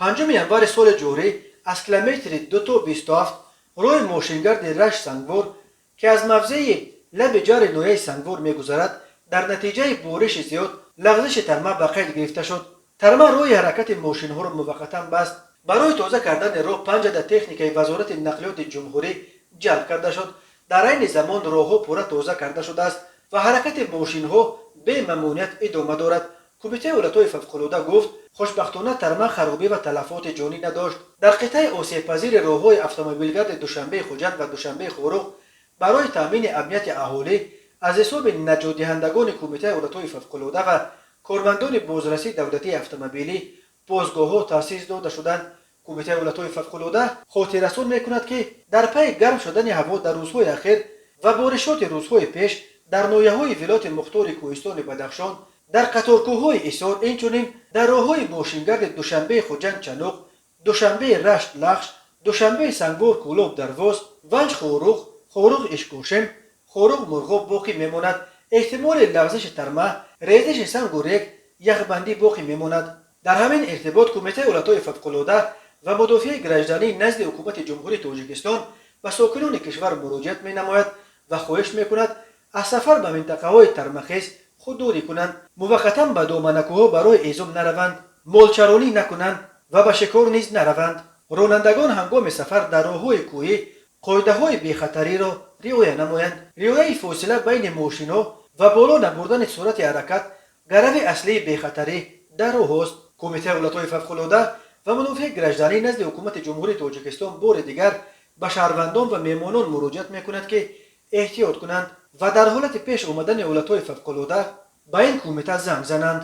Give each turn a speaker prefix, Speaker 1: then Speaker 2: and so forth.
Speaker 1: 5 январи соли ҷорӣ аз километри 2 то 27 роҳи мошингарди Рашт Сангвор, ки аз мавзеи Лаби Ҷари ноҳияи Сангвор мегузарад, дар натиҷаи бориши зиёд лағзиши тарма ба қайд гирифта шуд. Тарма роҳи ҳаракати мошинҳоро муваққатан баст. Барои тоза кардани роҳ панҷ адад техникаи Вазорати нақлиёти ҷумҳурӣ ҷалб карда шуд. Дар айни замон роҳҳо пурра тоза карда шудааст ва ҳаракати мошинҳо бемамоният идома дорад. Кумитаи ҳолатҳои фавқулода гуфт, хушбахтона тарма харобӣ ва талафоти ҷонӣ надошт. Дар қитъаи осебпазири роҳҳои автомобилгарди Душанбеи Хуҷанд ва Душанбеи Хоруғ барои таъмини амнияти аҳолӣ аз ҳисоби наҷотдиҳандагони Кумитаи ҳолатҳои фавқулода ва кормандони бозрасии давлатии автомобилӣ бозгоҳҳо таъсис дода шуданд. Кумитаи ҳолатҳои фавқулода хотиррасон мекунад, ки дар пайи гарм шудани ҳаво дар рӯзҳои ахир ва боришоти рӯзҳои пеш дар ноҳияҳои вилояти мухтори Кӯҳистони Бадахшон, дар қаторкӯҳҳои Ҳисор, инчунин дар роҳҳои мошингарди Душанбеи Хуҷанд Чаноқ, Душанбеи Рашт Лахш, Душанбеи Сангвор Кӯлоб Дарвоз, Ванҷ Хоруғ, Хоруғ Ишкошим, Хоруғ Мурғоб боқӣ мемонад. Эҳтимоли лағзиши тарма, резиши сангу рег, яхбандӣ боқӣ мемонад. Дар ҳамин иртибот Кумитаи ҳолатҳои фавқулода ва мудофиаи гражданӣ назди Ҳукумати Ҷумҳурии Тоҷикистон ба сокинони кишвар муроҷиат менамояд ва хоҳиш мекунад, аз сафар ба минтақаҳои тармахез худдорӣ кунанд, муваққатан ба доманакӯҳҳо барои ҳезум нараванд, молчаронӣ накунанд ва ба шикор низ нараванд. Ронандагон ҳангоми сафар дар роҳҳои кӯҳӣ қоидаҳои бехатариро риоя намоянд. Риояи фосила байни мошинҳо ва боло набурдани суръати ҳаракат гарави аслии бехатарӣ дар роҳҳост. Кумитаи ҳолатҳои фавқулода ва мудофиаи гражданӣ назди Ҳукумати Ҷумҳурии Тоҷикистон бори дигар ба шаҳрвандон ва меҳмонон муроҷиат мекунад, ки эҳтиёт кунанд ва дар ҳолати пеш омадани ҳолатҳои фавқулода ба ин кумита занг зананд.